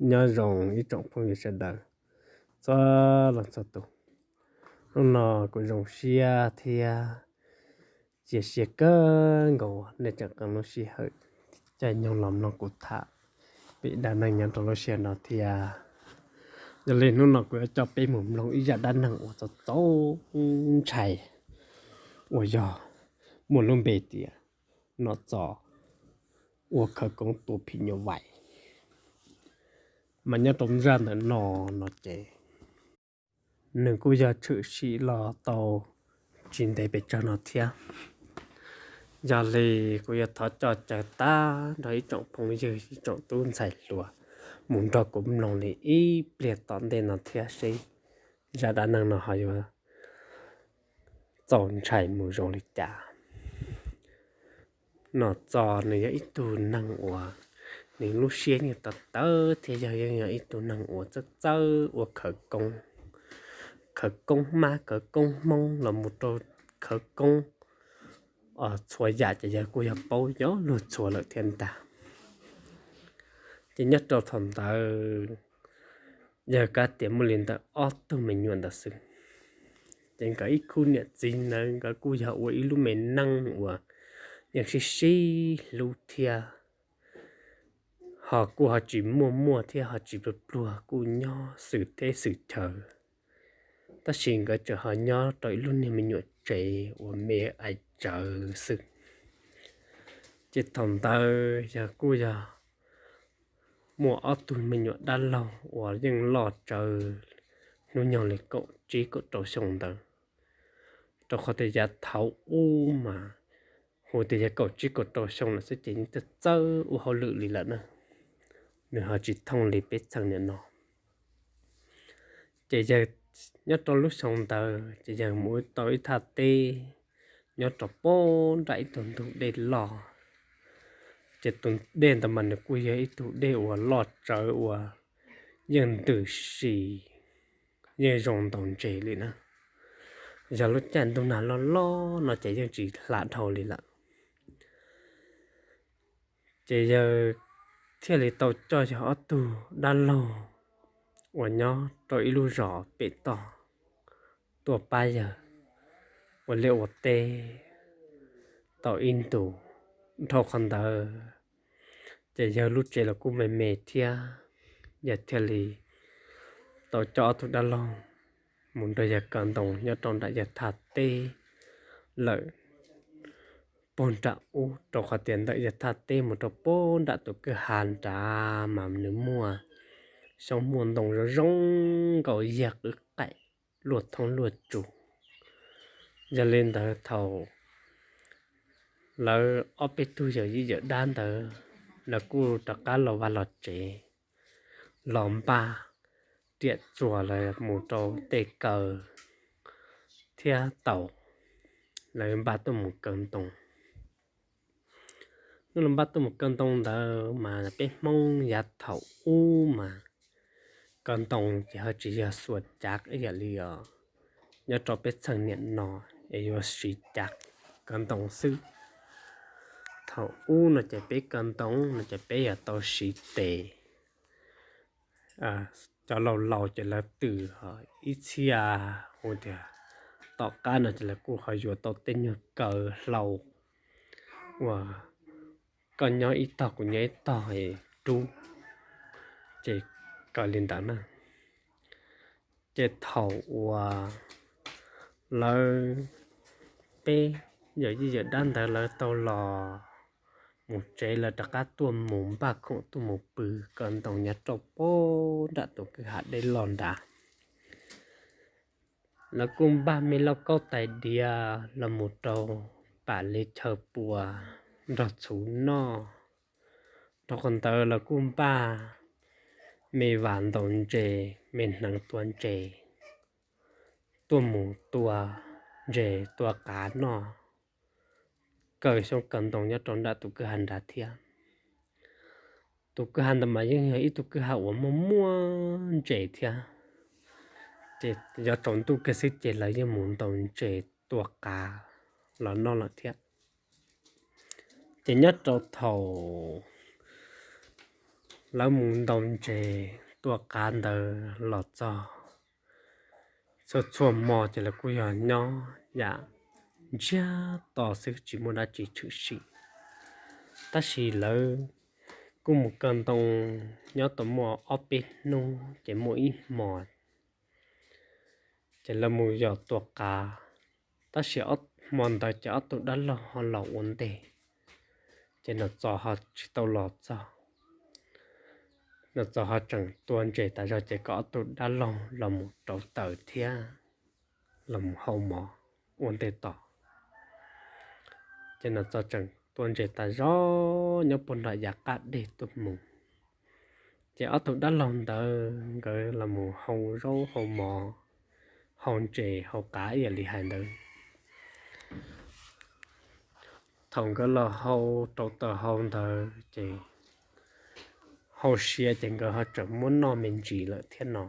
Nyob zoo ib tsoom phooj ywg sawv daws txhua leej txhua tus. Hnub no kuv zoo siab thiab cia siab kawg nkaus nej tseem qee lub sij hawm caij nyoog los mloog kuv tham pem dab neeg nyob rau lub sij hawm no thiab. Yog li hnub no kuv yuav coj peb mus mloog ib zaj dab neeg uas txaus txaus ntshai uas yog muaj lub npe tias Nom Txos ua khawv koob tua phim nyuj vais. Mas nyob rau zaj ntawm no, no ces nws kuj yog tshwm sim los tau tsis ntev pes tsawg no thiab. Yog li kuv yuav thov coj caw tag nrho ib tsoom phooj ywg ib tsoom tub ntxhais hluas mus nrog kuv mloog li ib pliag tom ntej no thiab seb zaj dab neeg no ho yuav txaus ntshai mus zoo li cas. Nom Txos nws yog ib tug neeg uas nws lub siab yeej tawv tawv thiab yog yeej yog ib tug neeg uas txawj txawj ua khawv koob, khawv koob hmab khawv koob hmoob los mus rau khawv koob txhua yam ces yawg kuj yog paub yog luag txhua lawm thiab ntag. Ces nyob rau thaum ntawd yawg kav tias muaj li ntawm ob tug me nyuam ntawd xwb. Ces nkawd ib khub niam txiv ntawd nkawd kuj yog ua ib lub me neej uas yeej sib sib hlub thiab ho kuj ho tsis muaj muaj thiab ho tsis pluag pluag kuj nyob xwm teb xwm chaw. Tab sis nkawd tseem ho nyob rau ib lub niag me nyuam tsev uas me ais tsawv xwb. Ces thaum ntawd yawg kuj yog muaj ob tug me nyuam dab laug uas yeej loj tsawv hnub nyoog li kaum tsib kaum rau xyoo ntawd. Rau qhov tias yav thaum ub mas hu tias yog kaum tsib kaum rau xyoo lawm xwb ces yeej txawj txawj ua hauj lwm li lawm na, nws ho tsis thooj li peb txheej niam no. Ces yawg nyob rau lub xyoo ntawd ces yawg mus tau ib thaj teb nyob rau puag nram ib tug ntug dej loj. Ces tus dej ntawd mas nws kuj yog ib tug dej uas loj tsawv uas yeej ntws si, yeej zoo ntaus ntses li na. Yog lub caij ntuj nag loj loj no ces yeej tsis hla dhau li lawm. Ces yawg thiaj li tau coj yawg ob tug dab laug uas nyob rau ib lub zos pem toj tuaj pab yawg ua liaj ua teb tau ib ntus. Dhau qhov ntawd ces yawg lub tsev los kuj me me thiab, yawg thiaj li tau coj ob tug dab laug mus nrog yawg kaw ntoo nyob rau nram yawg thaj teb lawm puag nram ub, rau qhov tias ntawm yawg thaj teb mus rau puag nram tus kwj ha nrad mas nws muaj xyoob muaj ntoo zoo zoo nkaus yag qwb qaim luaj thoob luaj tsu. Yog li ntawd thaum lawv ob peb tug yawm yij yawm dab ntawd lawv kuj rov qab los vaj los tsev, los npaj riam txuas los mus rau tej kaw thiab taus, lawv npaj tuaj mus kaw ntoo. Hnub lawv npaj tuaj mus kaw ntoo ntawd mas peb Hmoob yav thaum ub mas kaw ntoo ces ho tsis yog xuas cav ib yam li os nyob rau peb txheej niam no es yuav siv cav kaw ntoo xwb. Thaum ub no ces peb kaw ntoo no ces peb yuav tau siv tes. Cov laus laus ces lawv twm ib txhia hu tias tom qab no ces lawv kuj ho yuav tau tej nyuag kaw hlau uas koj nyob ib tog kuv nyob ib tog rub, ces kaw li ntawd na. Ces thaum uas lawv peb yawm yij yawm dab ntawd lawv tau los mus tsev, lawv rov qab tuaj mus npaj khoom tuaj mus pw kaw ntoo nyob rau puag nram tus kwj ha dej loj nrad. Lawv kuj npaj me lauj kaub tais diav los mus rau pam li chaw pua nrog txhuv noj. Rau qhov ntawd lawv kuj npaj me vas ntaus ntses, me hneev tua ntses, tuaj mus tua ntses tua qav noj, kaw xyoob kaw ntoo nyob rau nram tus kwj ha nrad thiab. Tus kwj ha ntawd mas yeej yog ib tug kwj ha uas muaj muaj ntses thiab, ces yuav tsaus ntuj kiag xwb ces lawv yeej mus ntaus ntses tua qav los noj lawm thiab. Ces nyob rau thaum lawv mus ntaus ntses tua qav ntawd los txog, txhua txhua hmo ces lawv kuj yog nyob yam ntsiag to xwb tsis muaj dab tsi tshwm sim. Tab sis lawv kuj mus kaw ntoo nyob tau muaj ob peb hnub ces muaj ib hmo ces lawv mus yos tua qav, tab sis hmo ntawd ces ob tug dab laug ho los ua ntej, ces Nom Txos ho tsis tau los txog. Nom Txos ho tseem tua ntses tas zog ces kom ob tug dab laug los mus rauv taws thiab los mus hau mov ua ntej tos. Ces Nom Txos tseem tua ntses tas zog nyob puag nram yav qab deg tuaj mus, ces ob tug dab laug ntawd nkawd los mus hau zaub hau mov, hau ntses hau qav ib yam li hais ntawd. Thaum nkawd los hau rauv taws hau ntawd ces hau siav ces nkawd ho tseem muab noj me ntsis lawm thiab no.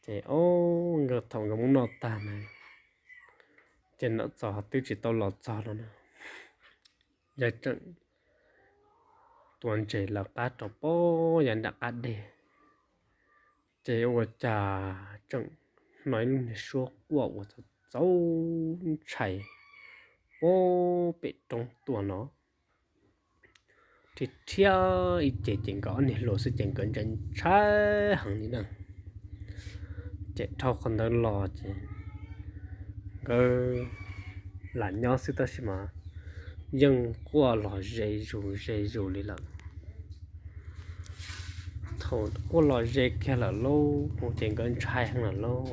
Ces o, nkawd thaum nkawd muab noj tag na, ces Nom Txos ho twb tsis tau los txog no na, yawg tseem tua ntses lawv qab rau pab yav nram qab deg. Ces ua cas tseem hnov ib lub niag suab quaj ua txaus ntshai pab pem roob tuaj no, thiab thiab ib ce ces nkawd ob niag hluas xwb ces nkawd ntshai ntshai heev li na. Ces dhau qhov ntawd los ces nkawd lam nyob xwb tab sis mas yeej quaj los ze zus ze zus li lawm. Thaum quaj los ze kiag lawm lauj ces nkawd ntshai heev lawm lauj,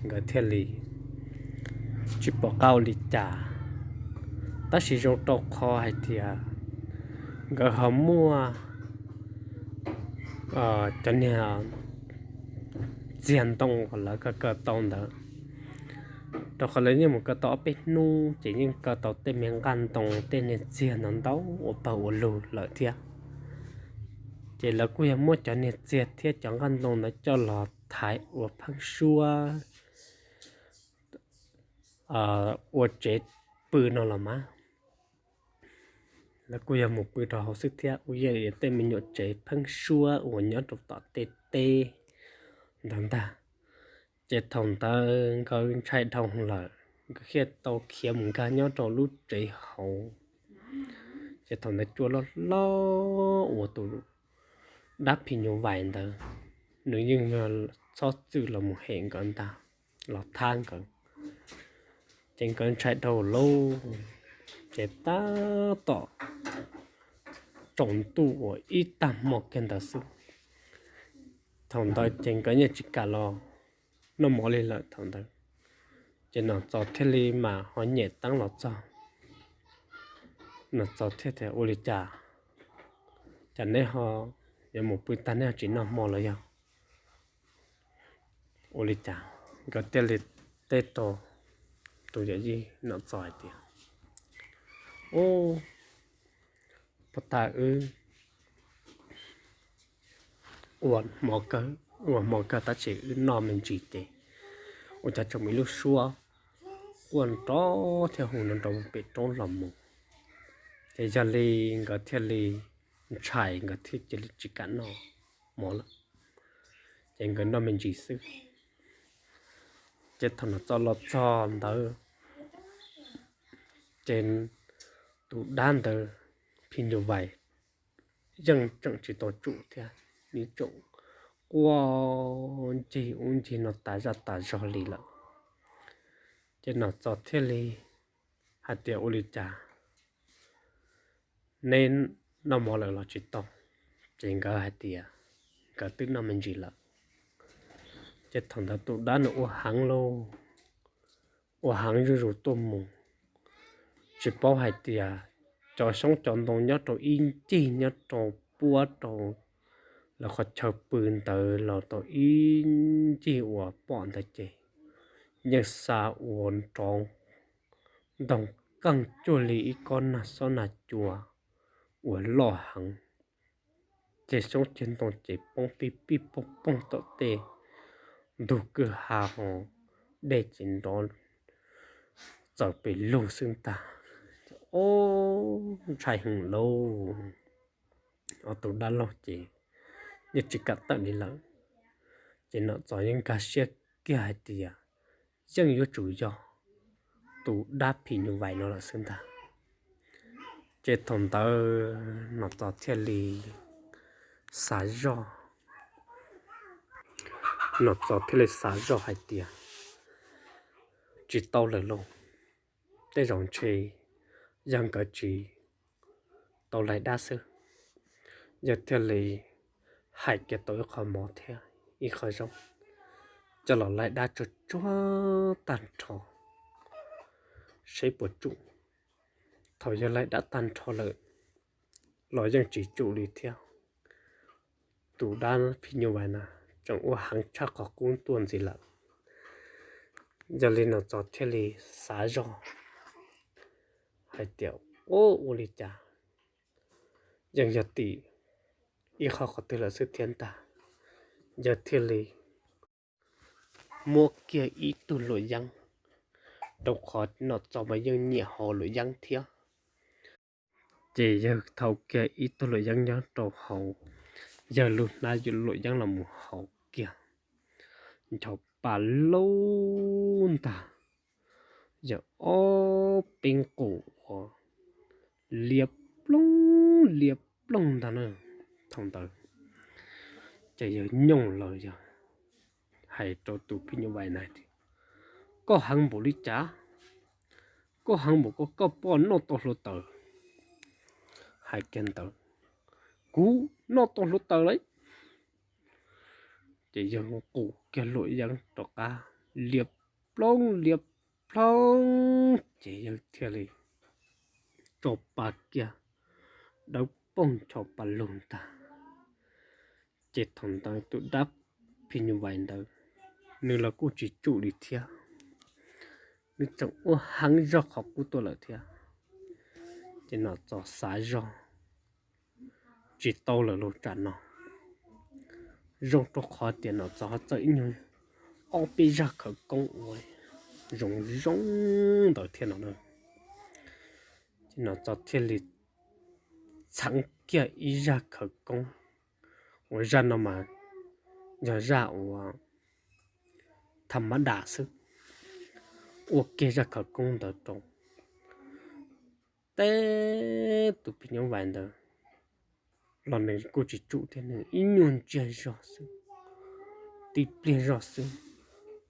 nkawd thiaj li tsis pom qab ua li cas. Tab sis zoo rau qhov hais tias nkawd ho muaj cov niag txiag ntoo uas lawv kaw kaw tau ntawd, rau qhov lawv yeej mus kaw tau ob peb hnub ces yeej kaw tau tej me nqaj ntoo tej niag txiag ntau ntau ua pawg ua lug lawm thiab. Ces lawv kuj yog muab cov niag txiag thiab cov nqaj ntoo ntawd coj los thaiv ua pheeb suab ua tsev pw no los mas. Lawv kuj yog mus pw rau hauv xwb thiab, ua ib yam tej me nyuam tsev pheeb suab uas nyob rau tom tej teb ntawd ntag. Ces thaum ntawd nkawd ntshai dhau lawm, nkawd thiaj tau khiav mus nkag nyob rau lub tsev hauv. Ces thaum ntawd cua loj loj uas tus dab phim nyuj vais ntawd, nws yeej yog txhob txwm los mus hem nkawd ntag, los thab nkawd. Ces nkawd ntshai dhau lawm, ces tab tom tsaus ntuj uas ib tag hmo kiag ntawd xwb. Thaum ntawd ces nkawd yeej tsis kam los noj mov li lawm thaum ntawd. Ces Nom Txos thiaj li mam ho nyem teeb los txog. Nom Txos thiaj tias, ua li cas, cas neb ho yuav mus pw tag neb ho tsis noj hmo los yog ua li cas? Nkawd thiaj li teb rau tus yawm yij Nom Txos hais tias, u, puag ta wb ua hmo kawg, ua hmo kawg tab sis wb noj me ntsis ces ua cas tseem muaj ib lub suab quaj nrov thiab hu nrov nrov pem roob los mus. Ces yog li nkawd thiaj li ntshai, nkawd thiaj cia li tsis kam noj mov lawm, ces nkawd noj me ntsis xwb. Ces thaum Nom Txos los txog ntawd, ces tus dab ntawd phim nyuj vais yeej tseem tsis tau tsum thiab, nws tseem quaj ncig ub ncig no tas zaj tas zog li lawm. Ces Nom Txos thiaj li hais tias, ua li cas neb noj mov lawm los tsis tau? Ces nkawd hais tias nkawd twb noj me ntsis lawm. Ces thaum ntawd tus dab nws ua heev lauj, ua heev zuj zus tuaj mus, tsis paub hais tias cov xyoob cov ntoo nyob rau ib ncig nyob rau puab rau lawv qhov chaw pw ntawd los tau ib ncig uas pom ntawd ces yeej xa ua nrov ntoog keej cuag li ib kob nag xob nag cua uas loj heev. Ces xyoob ceg ntoo ces poob pij pij pooj pooj tom tej ntug kwj ha ho dej ces nrov txawm pes lug xwb ntag. Ob, ntshai heev lauj. ob tug dab laug ces yeej tsis kam tawm li lawm. Ces Nom Txos yeej nkag siab kiag hais tias yeej yuav tsum yog tus dab phim nyuj vais no lawm xwb ntag. Ces thaum ntawd Nom Txos thiaj li xav zoj, Nom Txos thiaj li xav zoj hais tias tsis tau lawm lauj, tej zaum ntshe yog nkawd tsis tau laig dab xwb, yog thiaj li hais kiag tau ib qho mov thiab ib qho zaub coj los laig dab tsuag tsuag tag nrho seb puas tsum. Thaum yog laig dab tag nrho lawm los yeej tsis tsum li thiab. Tus dab phim nyuj vais na tseem ua heev tshaj qhov qub tuaj ntxiv lawm. Yog li Nom Txos thiaj li xav zoj hais tias, ua li cas yeej yog tim ib qho qhov twg lawm xwb thiab ntag. Yawg thiaj li muab kiag ib tug luam yeeb, rau qhov Nom Txos mas yeej nyiam haus luam yeeb thiab. Ces yawg thau kiag ib tug luam yeeb nyob rau hauv yawg lub hnab luam yeeb los mus haus kiag, ncho pa lug ntag, yawg ob peb nqus uas liab ploog liab ploog ntag na. Thaum ntawd ces yawg nyooj lawm yawg hais rau tus phim nyuj vais na tias, koj heev npaum li cas? Koj heev npaum koj, koj puas noj tau hluav taws? Hais kiag ntawd, kuv noj tau hluav taws lawm. Ces yawg nqus kiag luam yeeb rov qab liab ploog liab ploog, ces yawg thiaj li tso pa kiag dawb paug ncho pa lug ntag. Ces thaum ntawd tus dab phim nyuj vais ntawd nws los kuj tsis tsum li thiab, nws tseem ua heev zog qhov qub tuaj lawm thiab. Ces Nom Txos xav zog, tsis tau lawm lauj, tsam no zoo rau qhov tias Nom Txos ho txawj ib nyuag ob peb zaj khawv koob uas zoo zoo ntawd thiab no na. Ces Nom Txos thiaj li txheev kiag ib zaj khawv koob, uas zaj no mas yog zaj uas tham mab dam xwb, ua kiag zaj khawv koob ntawd rau teb tus phim nyuj vais ntawd los nws kuj tsis tsum thiab, nws ib nyuag ntsiag zog xwb, tib pliag zog xwb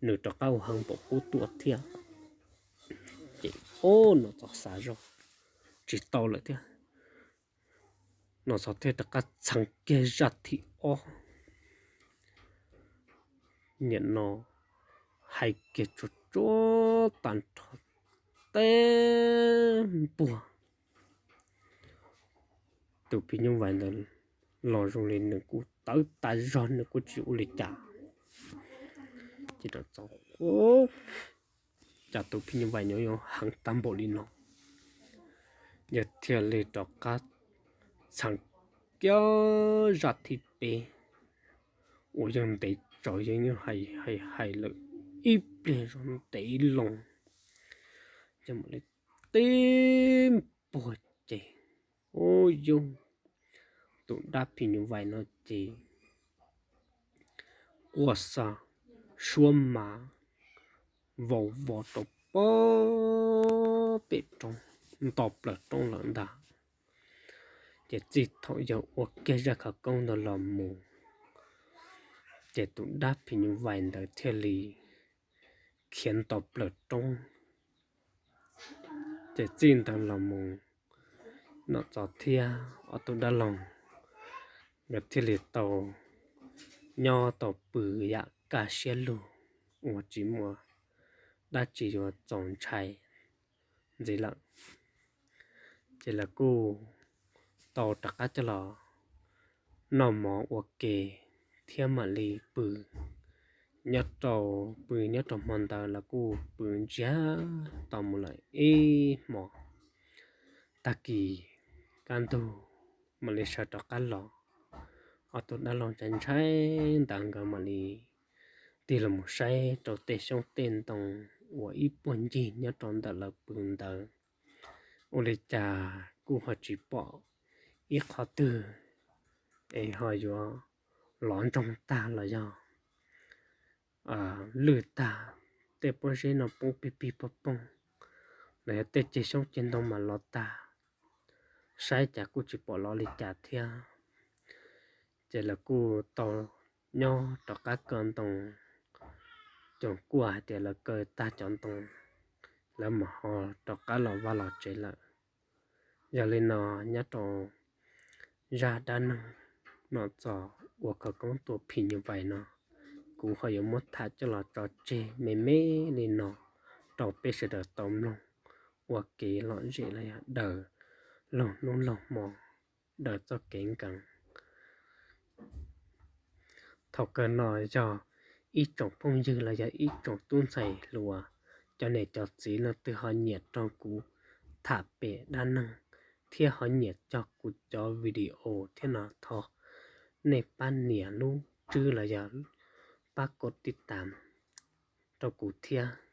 nws rov qab ua heev npaum qub tuaj thiab. Ces o, Nom Txos xav zog tsis tau lawm thiab, Nom Txos thiaj rov qab txheev kiag zaj thib ob. Nim no hais kiag tsuag tsuag tag nrho teb npuag, tus phim nyuj vais ntawd los zoo li nws kuj tawv tas zog, nws kuj tsis ua li cas. Ces Nom Txos, cas tus phim nyuj vais nyob yuav heev tag npaum li no. Yawg thiaj li rov qab txheev kiag zaj thib peb uas yawg ntev tsaus, yawg hais hais hais lawm ib pliag zog ntev loo, yawg mam li teb npuag ces, u, yog tus dab phim nyuj vais no ces quaj xa suab mas vau vos rau pem roob, nto plaws roob lawm ntag. Ces txij thaum yawg ua kiag zaj khawv koob ntawd los mus, ces tus dab phim nyuj vais ntawd thiaj li khiav nto plaws roob. Ces txij ntawd los mus, Nom Txos thiab ob tug dab laug nkawd thiaj li tau nyob tau pw yam kaj siab lug uas tsis muaj dab tsi yuav txaus ntshai ntxiv lawm. Ces lawv kuj tau rov qab coj los noj mov ua ke thiab mam li pw nyob rau, pw nyob rau hmo ntawd lawv kuj pw ntsiag to mus lawm ib hmo. Tag kis kaj ntug mam li sawv rov qab los, ob tug dab laug ntshai ntshai ntawd nkawd mam li tig los mus saib rau tej xyoob tej ntoo uas ib puag ncig nyob rau ntawm lawv pw ntawd, ua li cas kuj ho tsis pom ib qho twg es ho yuav lov ntsoog tag los yog lwj tag, tej pob zeb no poob pig pig pog poog, los yog tej ceg xyoob ceg ntoo mas lov tag, saib cas kuj tsis pom lov li cas thiab. Ces lawv kuj tau nyob rov qab kaw ntoo, cov kuj hais tias lawv kaw tag cov ntoo, lawv mam ho rov qab los vaj los tsev lawm. Yog li no, nyob rau zaj dab neeg nom txog ua khawv koob tua phim nyuj vais no, kuv ho yuav muab tham coj los tso tseg me me li no rau peb sawv daws tau mloog ua kev lom zem los yog daws laug hnub laug hmo, daws txoj kev nkees. Thaum kawg no yog ib tsoom phooj ywg los yog ib tsoom tub ntxhais hluas, cov niam cov txiv leej twg ho nyiam raug kuv tham pem dab neeg thiab ho nyiam cog kuv cov video thiab no, thov nej pab nias lub tswb los yog pab kov tij tam rau kuv thiab.